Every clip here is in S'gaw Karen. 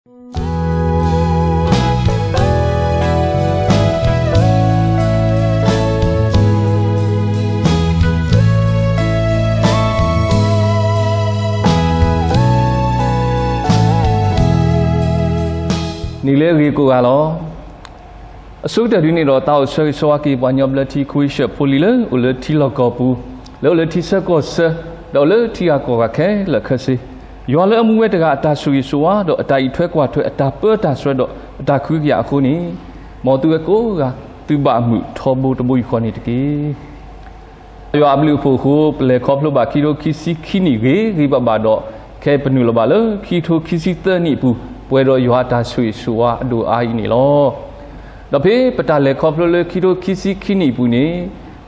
နံၤလၢအဂ့ၤကိးဂၤလီၤ. အဆိကတၢၢ်ဒ်န့ၣ်ဒီး သးအိၣ်ဆၢဂ့ၤဆၢဝါက့ၤ ပှၤကညီဘျၢထံခွ့ရှၢၣ်ဖိလံၤလၢအိၣ်လၢထံလီၢ်ကီၢ်ပူၤ, လၢအိၣ်လၢထံဆၢကီၢ်ဆၢ, ဒီးအိၣ်လၢထံဂၤကီၢ်ဂၤခဲလၢာ်ခဲဆ့, ယွၤလၢအမူဝဲတဂၤအတၢ်ဆိၣ်ဂ့ၤဆိၣ်ဝါ ဒီးအတၢ်အံးထွဲကွၢ်ထွဲ အတၢ်ပၢတၢ်ဆှၢဒီးအတၢ်ခွဲးယာ်အဃိန့ၣ်, မ်သုဝဲကိးဂၤ သုဘၣ်မုာ်ထီဘိတဘိယူၢ်ဃီန့ၣ်တက့ၢ်. ယွၤအဘျုးအဖှိၣ်အဃိ ပလဲၤခီဖျိဘၣ်ခံကထိခံဆံခံနံၣ်ဂ့ၤဂ့ၤဘၣ်ဘၣ်ဒီး ခဲအံၤပနုာ်လီၤဘၣ်လၢခံကထိခံဆံသၢနံၣ်အပူၤ ပှဲၤဒီးယွၤအတၢ်ဆိၣ်ဂ့ၤဆိၣ်ဝါအဒိၣ်အါအံၤန့ၣ်လီၤ. ဒီးဖဲပတၢ်လဲၤခီဖျိလၢခံကထိခံဆံခံနံၣ်အပူၤန့ၣ်,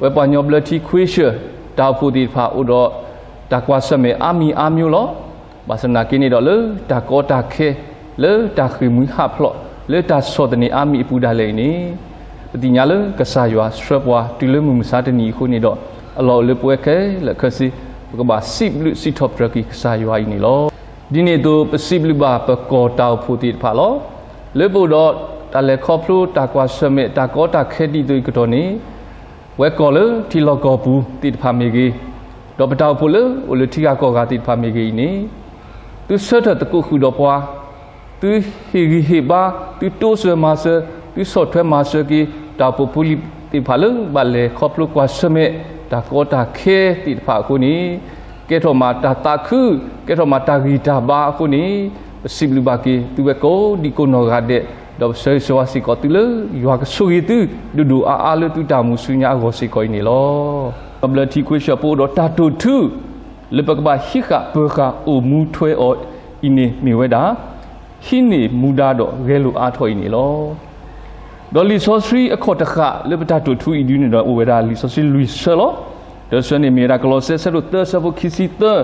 ဝဲပှၤကညီဘျၢထံခွ့ရှၢၣ် တၢ်အိၣ်ဖှိၣ်သ့ၣ်တဖၣ်အိၣ်ဒီး တၢ်ကွၢ်ဆၢၣ်မဲာ်အါမံၤအါမျိုးလီၤ. ဘၣ်ဆၣ်သနာ်က့န့ၣ်ဒီး လၢတၢ်ကီတၢ်ခဲ လၢတၢ်ဃ့ၢ်မှံဟးဖျိး လၢတၢ်ဆီၣ်သနံးအါမံၤအပူၤဒၣ်လဲာ်အံၤန့ၣ်, ပသ့ၣ်ညါလၢကစၢ်ယွၤဆှၢပှၤတုၤလၢမုၢ်မဆါတနံၤအံၤအဃိန့ၣ်ဒီး, အလီၢ်အိၣ်လၢပဝဲခဲလၢာ်ခဲဆ့ ပကဘၣ်စံးဘျုးစံးထီၣ်ပတြၢၤက့ၤကစၢ်ယွၤအံၤန့ၣ်လီၤ. ဒ်န့ၣ်အသိး ပစံးဘျုးဘၣ်ပကီၢ်တၢ်အိၣ်ဖှိၣ်သ့ၣ်တဖၣ်လီၤ. လၢပအိၣ်ဒီးတၢ်လဲၤခီဖျိ တၢ်ကွၢ်ဆၢၣ်မဲာ် တၢ်ကီတၢ်ခဲဒ်သိးအံၤကတီၢ်န့ၣ်, ပဝဲကီၢ်လၢထံလီၢ်ကီၢ်ပူၤသ့ၣ်တဖၣ်မ့ၢ်ဂ့ၤ, ဒီးပတၢ်အိၣ်ဖှိၣ်လၢအိၣ်လၢထံဂၤကီၢ်ဂၤသ့ၣ်တဖၣ်မ့ၢ်ဂ့ၤအံၤန့ၣ်, သုဆၢထၢၣ်သကိးဃုာ်ဒီးပှၤ, သုဟ့ၣ်ဂံၢ်ဟ့ၣ်ဘါ, သုတိစၢၤမၤစၢၤ, သုဆီၣ်ထွဲမၤစၢၤက့ၤ တၢ်အိၣ်ဖှိၣ်ဖိလံၤသ့ၣ်တဖၣ်လၢဘၣ်လဲၤခီဖျိကွၢ်ဆၢၣ်မဲာ် တၢ်ကီတၢ်ခဲသ့ၣ်တဖၣ်အဃိန့ၣ်, ကဲထီၣ်မးတၢ်သးခု, ကဲထီၣ်မးတၢ်ဂံၢ်တၢ်ဘါအဃိန့ၣ်, ပစံးဘျုးဘၣ်က့ၤသုဝဲကိးဒံကိးနီၢ်ဂၤဒဲး, ဒီးပဆၢဂ့ၤဆၢဝါစ့ၢ်ကီးသုလၢ ယွၤကဆိၣ်ဂ့ၤသု ဒိၣ်ဒိၣ်အါအါလၢသုတၢ်အိၣ်မူဆူညါအဂီၢ်စ့ၢ်ကီးအံၤန့ၣ်လီၤ. ဘျၢထံခွ့ရှၢၣ်ပအိၣ်ဒီးတၢ်တိာ်ထူ လၢပကဘၣ်ဟံးဃာ်ပၢၤဃာ်အိၣ်မူထွဲအီၤအံၤန့ၣ်မ့ၢ်ဝဲဒၣ်, ဟံးန့ၢ်မူဒါဒီးဂဲၤလိာ်အါထီၣ်အံၤန့ၣ်လီၤ. ဒီးလံာ်စီဆှံအခီၣ်တဃာ်လၢပတၢ်တိာ်ထူအံၤဒ်န့ၣ်ဒီး အိၣ်ဝဲဒၣ်လံာ်စီဆှံလွံၢ်ဆၢလီၤ. တၢဆၢန့ၣ်မ့ၢ်ဝဲဒၣ် ကလီးစဲ ဆၢဒိၣ်သၢ ဆၢဖိခံဆံသၢ,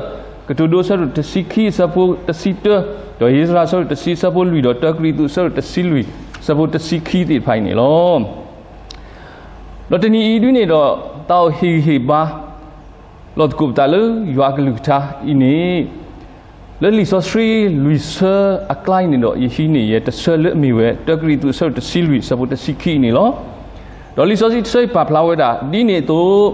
ကတိၤဒိ ဆၢဒိၣ်တဆံခံ ဆၢဖိတဆံတၢ, ဒီးဧ့စြၤ ဆၢဒိၣ်တဆံ ဆၢဖိလွံၢ်, ဒီးတၢကရံၣ်သူး ဆၢဒိၣ်တဆံလွံၢ် ဆၢဖိတဆံခံသ့ၣ်တဖၣ်အံၤန့ၣ်လီၤ. ဒီးတနံၤအံၤဒ်န့ၣ်ဒီး သးအိၣ်ဟ့ၣ်ဂံၢ်ဟ့ၣ်ဘါ လီၤသကိးပသးလၢယွၤအကလုၢ်ကထါအံၤန့ၣ်, လၢလံာ်စီဆှံလွံၢ်ဆၢအကျါအံၤန့ၣ်ဒီး ယဟံးန့ၢ်ယဲတဆၢလၢအမ့ၢ်ဝဲ တၢကရံၣ်သူး ဆၢဒိၣ်တဆံလွံၢ် ဆၢဖိတဆံခံအံၤန့ၣ်လီၤ. ဒီးလံာ်စီဆှံတဆၢအံၤပာ်ဖျါဝဲဒၣ်ဒ်န့ၣ်အသိး,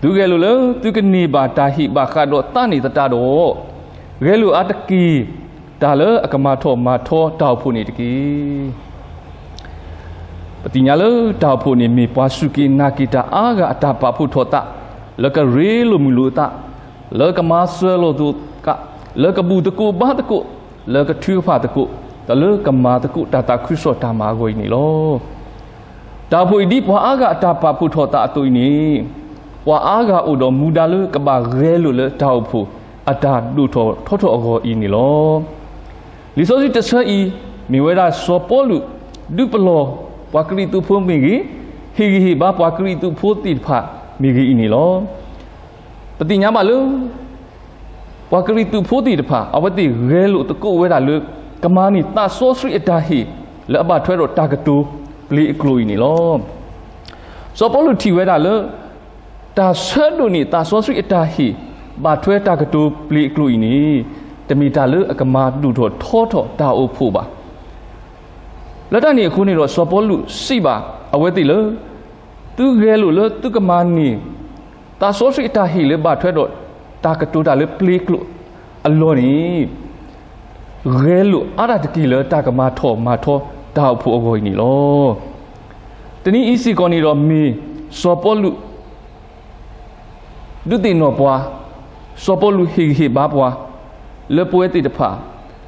သုဂဲၤလိာ်လၢသုကန့ၢ်ဘၣ်တၢ်ဟ့ၣ်ဘၣ်ဃးဒီးသးန့ၣ်သတးဒီး, ဂဲၤလိာ်အါတက့ၢ် တၢ်လၢအကမၤထီၣ်မၤထီတၢ်အိၣ်ဖှိၣ်န့ၣ်တက့ၢ်. ပသ့ၣ်ညါလၢတၢ်အိၣ်ဖှိၣ်န့ၣ်မ့ၢ်ပှၤစူၢ်က့ၤနာ်က့ၤတၢ်အါဂၤအတၢ်ပာ်ဖှိၣ်ထီၣ်သး, လၢကရ့လိာ်မုာ်လိာ်အသး, လၢကမၤစၢၤလိာ်သး, လၢကဘူၣ်သကိးဘါသကိး, လၢကထုကဖၣ်သကိး, ဒီးလၢကမၤသကိးတၢ်သးခုကစီၣ်တၢ်မၤအဂီၢ်အံၤန့ၣ်လီၤ. တၢ်အိၣ်ဖှိၣ်အံၤဒ်ပှၤအါဂၤအတၢ်ပာ်ဖှိၣ်ထီၣ်သးအသိးအံၤန့ၣ်, ပှၤအါဂၤအိၣ်ဒီးမူဒါလၢကဘၣ်ဂဲၤလိာ်လၢတၢ်အိၣ်ဖှိၣ်အတၢ်ဒိၣ်ထီၣ်ထီထီၣ်အဂီၢ်အံၤန့ၣ်လီၤ. လံာ်စီဆှံတဆၢအံၤ မ့ၢ်ဝဲဒၣ်စီၤပီလူး ဒုးပလီၢ်ပှၤကရံၣ်သူးဖိမ့ၢ်ဂ့ၤ, ဟ့ၣ်ဂံၢ်ဟ့ၣ်ဘါပှၤကရံၣ်သူးဖိသ့ၣ်တဖၣ်မ့ၢ်ဂ့ၤအံၤန့ၣ်လီၤ. ပသ့ၣ်ညါဘၣ်လၢ ပှၤကရံၣ်သူးဖိသ့ၣ်တဖၣ် အဝဲသ့ၣ်ဂဲၤလိာ်သကိးဝဲဒၣ်လၢ ကမၤန့ၢ်သးစီဆှံအတၢ်ဟ့ၣ် လၢအဘၣ်ထွဲဒီးတၢ်ကတိၤပျ့ၤအကျိာ်အံၤန့ၣ်လီၤ. စီၤပီလူးထံၣ်ဝဲဒၣ်လၢ တၢ်ဆၢဒိးန့ၢ်သးစီဆှံအတၢ်ဟ့ၣ် ဘၣ်ထွဲတၢ်ကတိၤပျ့ၤအကျိာ်အံၤန့ၣ် တမ့ၢ်တၢ်လၢအကမၤဒိၣ်ထီၣ်ထီထီၣ်တၢ်အိၣ်ဖှိၣ်ဘၣ်. လၢတၢ်န့ၣ်အဃိန့ၣ်ဒီး စီၤပီလူးစံးဘၣ်အဝဲသ့ၣ်လၢ သုဂဲၤလိာ်လၢသုကမၤန့ၢ် သးစီဆှံအတၢ်ဟ့ၣ်လၢဘၣ်ထွဲဒီးတၢ်ကတိၤတၢ်လၢပျ့ၤအကျိာ်အလီၢ်န့ၣ် ဂဲၤလိာ်အါတၢ်တက့ၢ်လၢတၢ်ကမၤထီၣ်မၤထီတၢ်အိၣ်ဖှိၣ်အဂီၢ်အံၤန့ၣ်လီၤ. တနံၤအံၤစ့ၢ်ကီးန့ၣ်ဒီးမ့ၢ်စီၤပီလူး ဒုးသ့ၣ်နီၣ်ပှၤ, စီၤပီလူးဟ့ၣ်ဂံၢ်ဟ့ၣ်ဘါပှၤ, လၢပဝဲသ့ၣ်တဖၣ်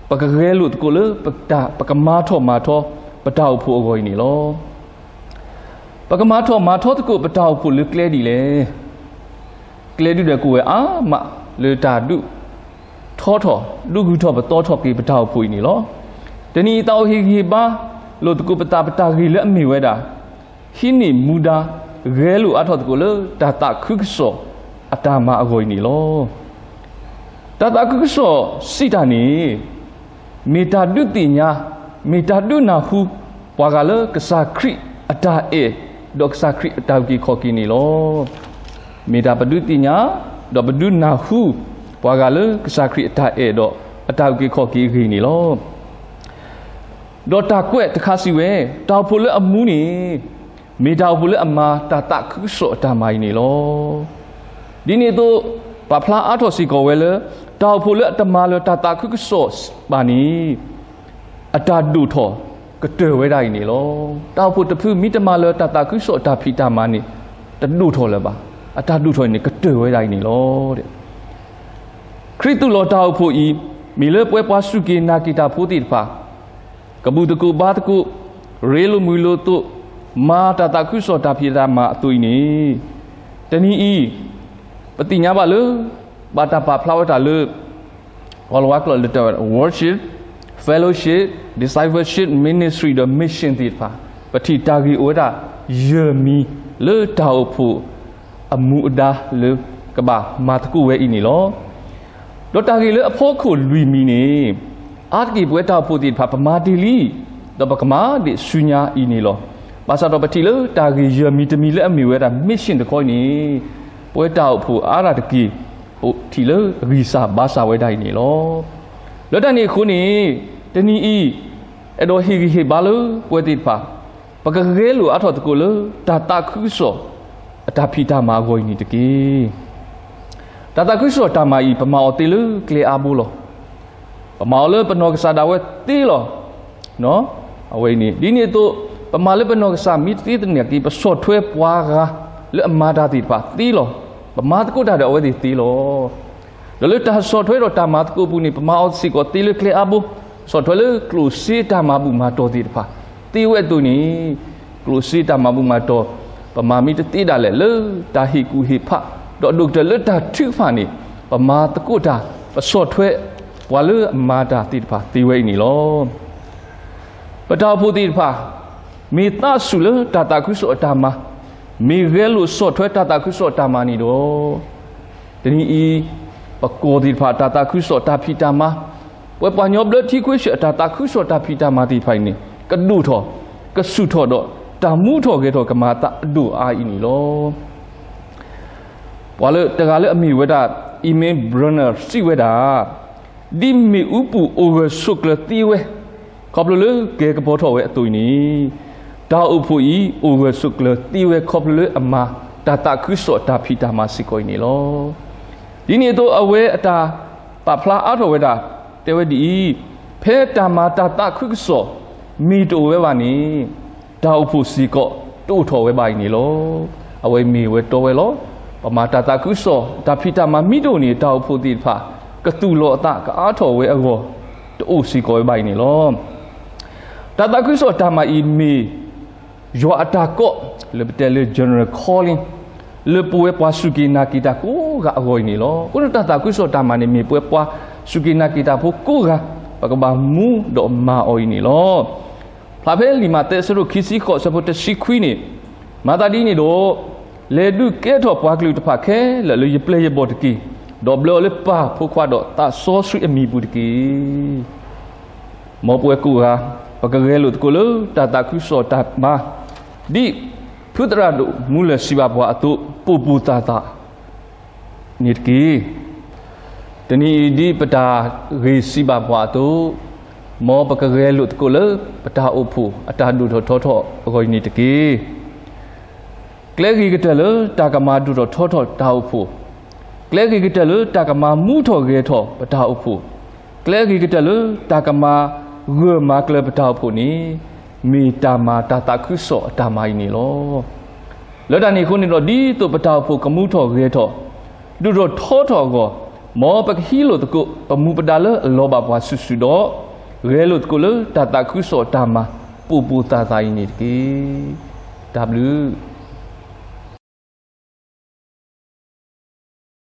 ပကဂဲၤလိာ်သကိးလၢ ပကမၤထီၣ်မၤထီ ပတၢ်အိၣ်ဖှိၣ်အဂီၢ်အံၤန့ၣ်လီၤ. ပကမၤထီၣ်မၤထီသကိးပတၢ်အိၣ်ဖှိၣ်လၢကျဲဒ်လဲၣ်. ကျဲဒ်လဲၣ်ကိးဝဲအါမးလၢတၢ်ဒုးထီထီၣ် ဒုးဂုၤထီၣ်ပသီထီၣ်က့ၤပတၢ်အိၣ်ဖှိၣ်အံၤန့ၣ်လီၤ. တနံၤအံၤသးအိၣ်ဟ့ၣ်ဂံၢ်ဟ့ၣ်ဘါလိာ်သကိးပသး ပတၢ်ဂ့ၢ်လၢအမ့ၢ်ဝဲဒၣ် ဟံးန့ၢ်မူဒါ ဂဲၤလိာ်အါထီၣ်သကိးလၢတၢ်သးခုကစီၣ်အတၢ်မၤအဂီၢ်အံၤန့ၣ်လီၤ. တၢ်သးခုကစီၣ်စံးတၢ်န့ၣ် မ့ၢ်တၢ်ဒုးသ့ၣ်ညါ, မ့ၢ်တၢ်ဒုးနၢ်ဟူ ပှၤဂၤလၢကစၢ်ခရံာ်အတၢ်အဲၣ် ဒီးကစၢ်ခရံာ်အတၢ်အုၣ်က့ၤခီၣ်က့ၤန့ၣ်လီၤ. မ့ၢ်တၢ်ပဒုးသ့ၣ်ညါ ဒီးပဒုးနၢ်ဟူ ပှၤဂၤလၢကစၢ်ခရံာ်အတၢ်အဲၣ်ဒီးအတၢ်အုၣ်က့ၤခီၣ်က့ၤအဂ့ၢ်န့ၣ်လီၤ. ဒီးတၢ်ကွဲးတခါစံးဝဲ, တၢ်အိၣ်ဖှိၣ်လၢအမူန့ၣ် မ့ၢ်တၢ်အိၣ်ဖှိၣ်လၢအမၤတၢ်သးခုကစီၣ်အတၢ်မၤအံၤန့ၣ်လီၤ. ဒ်န့ၣ်အသိး ပာ်ဖျါအါထီၣ်စ့ၢ်ကီးဝဲလၢ တၢ်အိၣ်ဖှိၣ်လၢအတမၤလၢၤတၢ်သးခုကစီၣ်ဘၣ်န့ၣ် အတၢ်ဒိၣ်ထီၣ်ကတၢၢ်ဝဲဒၣ်အံၤန့ၣ်လီၤ. တၢ်အိၣ်ဖှိၣ်တဖုမ့ၢ်တမၤလၢၤတၢ်သးခုကစီၣ်တၢ်ဖံးတၢ်မၤန့ၣ် တဒိၣ်ထီၣ်လၢၤဘၣ်. အတၢ်ဒိၣ်ထီၣ်အံၤန့ၣ် ကတၢၢ်ဝဲဒၣ်အံၤန့ၣ်လီၤ. ခရံာ်သူၣ်လီၤတၢ်အိၣ်ဖှိၣ်အံၤ မ့ၢ်လၢပဝဲပှၤစူၢ်က့ၤနာ်က့ၤတၢ်ဖိသ့ၣ်တဖၣ် ကဘူၣ်သကိးဘါသကိး, ရ့လိာ်မုာ်လိာ်သကိး, မၤတၢ်သးခုကစီၣ်တၢ်ဖံးတၢ်မၤအသိးအံၤန့ၣ်, တနံၤအံၤ ပသ့ၣ်ညါဘၣ်လၢ ဘၣ်တၢ်ပာ်ဖျါဝဲတၢ်လၢ ကီၤလၤဝါကျိာ်လၢတဲဝဲ worship, fellowship, discipleship, ministry ဒီး mission သ့ၣ်တဖၣ်, ပထံၣ်တၢ်ဂ့ၢ်အိၣ်ဝဲဒၣ်ယဲၢ်မံၤလၢတၢ်အိၣ်ဖှိၣ်အမူအဒါလၢကဘၣ်မၤသကိးဝဲအံၤန့ၣ်လီၤ. ဒီးတၢ်ဂ့ၢ်လၢအဖီခိၣ်လွံၢ်မံၤန့ၣ်, အါတက့ၢ်ပဝဲတၢ်အိၣ်ဖှိၣ်သ့ၣ်တဖၣ် ပမၤတ့ၢ်လံ, ဒီးပကမၤဒံးဆူညါအံၤန့ၣ်လီၤ. ဘၣ်ဆၣ်ဒီးပထံၣ်လၢတၢ်ဂ့ၢ်ယဲၢ်မံၤတမံၤလၢအမ့ၢ်ဝဲဒၣ် mission တခီအံၤန့ၣ်, ပဝဲတၢ်အိၣ်ဖှိၣ်အါဒၣ်တက့ၢ် အိၣ်ထံၣ်လၢအဂံၢ်စၢ်ဘါစၢ်ဝဲဒၣ်အံၤန့ၣ်လီၤ. လၢတၢ်န့ၣ်အဃိန့ၣ်, တနံၤအံၤ အဲၣ်ဒိးဟ့ၣ်ဂံၢ်ဟ့ၣ်ဘါလၢပဝဲသ့ၣ်တဖၣ် ပကဂဲၤလိာ်အါထီၣ်သကိးလၢ တၢ်သးခုကစီၣ်အတၢ်ဖံးတၢ်မၤအဂီၢ်အံၤန့ၣ်တက့ၢ်. တၢ်သးခုကစီၣ်တၢ်မၤအံၤ ပမၤအီၤသ့လၢကျဲအါဘိလီၤ. ပမၤအီၤလၢပနီၢ်ကစၢ်ဒၣ်ဝဲသ့လီၤ. အဝဲအံၤန့ၣ် ဒ်န့ၣ်အသိး ပမၤလၢပနီၢ်ကစၢ်မ့ၢ်သ့သနာ်က့ ပဆီၣ်ထွဲပှၤဂၤလၢအမၤတၢ်သ့ၣ်တဖၣ်သ့လီၤ. ပမၤသကိးတၢ်ဒီးအဝဲသ့ၣ်သ့လီၤ. ဒီးလၢတၢ်ဆီၣ်ထွဲဒီးတၢ်မၤသကိးအပူၤန့ၣ် ပမၤအီၤစ့ၢ်ကီးသ့လၢကျဲအါဘိ, ဆီၣ်ထွဲလၢကျိၣ်စ့တၢ်မၤဘူၣ်မၤတီၢ်သ့ၣ်တဖၣ်သ့ဝဲအသိးန့ၣ်, ကျိၣ်စ့တၢ်မၤဘူၣ်မၤတီၢ် ပမၤမ့ၢ်တသ့ဒၣ်လဲာ်လၢတၢ်ဟ့ၣ်ကူၣ်ဟ့ၣ်ဖး, ဒီးဒိၣ်ကတၢၢ်လၢတၢ်ထုကဖၣ်န့ၣ်, ပမၤသကိးတၢ်, ပဆီၣ်ထွဲပှၤလၢအမၤတၢ်သ့ၣ်တဖၣ်သ့ဝဲအံၤန့ၣ်လီၤ. ပတၢ်အိၣ်ဖှိၣ်သ့ၣ်တဖၣ် မ့ၢ်သးဆူၣ်လၢတၢ်သးခုကစီၣ်အတၢ်မၤ, မ့ၢ်ဂဲၤလိာ်ဆီၣ်ထွဲတၢ်သးခုကစီၣ်အတၢ်မၤန့ၣ်ဒီး, တနံၤအံၤ ပကီၢ်သ့ၣ်တဖၣ်တၢ်သးခုကစီၣ်တၢ်ဖံးတၢ်မၤ, ပဝဲပှၤကညီဘျၢထံခွ့ဆၢၣ်အတၢ်သးခုကစီၣ်တၢ်ဖံးတၢ်မၤသ့ၣ်တဖၣ်အံၤန့ၣ် ကဒိၣ်ထီၣ်, ကဆူၣ်ထီၣ်ဒီးတၢ်မူထီၣ်ဂဲၤထီၣ်ကမၤအသးအဒိၣ်အါအံၤန့ၣ်လီၤ. ပှၤလၢတဂၤလၢအမ့ၢ်ဝဲဒၣ် Emil Brunner စံးဝဲဒၣ်, ဒ်မ့ၣ်အူပူၤအိၣ်ဂၢၢ်ဆိးကျၢၤသ့ဝဲ ခီဖျိလၢကဲကပီၤထီၣ်ဝဲအသိးအံၤန့ၣ်, တၢ်အိၣ်ဖှိၣ်အံၤ အိၣ်ဂၢၢ်ဆိးကျၢၤသ့ဝဲခီဖျိလၢအမၤတၢ်သးခုကစီၣ်တၢ်ဖံးတၢ်မၤစ့ၢ်ကီးအံၤန့ၣ်လီၤ. ဒ်န့ၣ်အသိး အဝဲအတၢ်ပာ်ဖျါအါထီၣ်ဝဲဒၣ် တဲဝဲဒ်အံၤ, ဖဲတၢ်မၤတၢ်သးခုကစီၣ် မ့ၢ်တအိၣ်ဝဲဘၣ်န့ၣ်, တၢ်အိၣ်ဖှိၣ်စ့ၢ်ကီးတအိၣ်ထီၣ်ဝဲဘၣ်အံၤန့ၣ်လီၤ. အဝဲမ့ၢ်ဝဲတီဝဲလီၤ. ပမၤတၢ်သးခုကစီၣ် တၢ်ဖံးတၢ်မၤမ့ၢ်တအိၣ်န့ၣ် တၢ်အိၣ်ဖှိၣ်သ့ၣ်တဖၣ် ကသူၣ်လီၤအသးကအါထီၣ်ဝဲအဂီၢ် တအိၣ်စ့ၢ်ကီးဝဲဘၣ်အံၤန့ၣ်လီၤ. တၢ်သးခုကစီၣ်တၢ်မၤအံၤမ့ၢ် ယွၤအတၢ်ကိး လၢပတဲလၢ general calling လၢပဝဲပှၤစူၢ်က့ၤနာ်က့ၤတၢ်ကိးဂၤအဂီၢ်အံၤန့ၣ်လီၤ. အဃိန့ၣ်တၢ်သးခုကစီၣ်တၢ်မၤန့ၣ် မ့ၢ်ပဝဲပှၤစူၢ်က့ၤနာ်က့ၤတၢ်ဖိကိးဂၤ ပကဘၣ်မူဒီးမၤအီၤအံၤန့ၣ်လီၤ. ဖျါဖဲလံာ်မးသဲအဆၢဒိၣ်ခံဆံဃိး အဆၢဖိတဆံခွံန့ၣ်, မၤသးဒ်န့ၣ်ဒီး, လဲၤဒုးကဲထီၣ်ပှၤကလုာ်တဖၣ်ခဲလၢာ်လၢယပျဲၢ်ယဘီၣ်တက့ၢ်. ဒီးဘျၢအီၤလၢပၢ်, ဖိခွါဒီးသးစီဆှံအမံၤပူၤတက့ၢ်. မ်ပဝဲကိးဂၤ ပကဂဲၤလိာ်သကိးလၢတၢ်သးခုကစီၣ်တၢ်မၤ, ဒ်ဖုသရၣ်ဒိၣ်မူလၢၢ်စံးဘၣ်ပှၤအသိး ပိာ်ပိာ်သၣ်သၣ်န့ၣ်တက့ၢ်. တနံၤအံၤဒ်ပတၢ်ဂ့ၢ်စံးဘၣ်ပှၤအသိး, မ်ပကဂဲၤလိာ်သကိးလၢပတၢ်အိၣ်ဖှိၣ်အတၢ်ဒိၣ်ထီၣ်ထီထီၣ်အဂီၢ်အံၤန့ၣ်တက့ၢ်. ကျဲဂ့ၤကတၢၢ်လၢတၢ်ကမၤဒိၣ်ထီၣ်ထီထီၣ်တၢ်အိၣ်ဖှိၣ်, ကျဲဂ့ၤကတၢၢ်လၢတၢ်ကမၤမူထီၣ်ဂဲၤထီၣ်ပတၢ်အိၣ်ဖှိၣ်, ကျဲဂ့ၤကတၢၢ်လၢတၢ်ကမၤဂၢၢ်မၤကျၢၤပတၢ်အိၣ်ဖှိၣ်န့ၣ်, မ့ၢ်တၢ်မၤတၢ်သးခုကစီၣ်အတၢ်မၤအံၤန့ၣ်လီၤ. လၢတၢ်န့ၣ်အဃိန့ၣ်ဒီး ဒ်သိးပတၢ်အိၣ်ဖှိၣ်ကမူထီၣ်ဂဲၤထီၣ်, ဒိၣ်ထီၣ်ထီထီၣ်အဂီၢ်, မ်ပကဟံးလိာ်သကိး ပမူပဒါလၢအလီၤဘၣ်ပှၤစုာ်စုာ်ဒီး, ဂဲၤလိာ်သကိးလၢတၢ်သးခုကစီၣ်အတၢ်မၤ ပိာ်ပိာ်သၣ်သၣ်အံၤန့ၣ်တက့ၢ်. တၢ်ဘျုး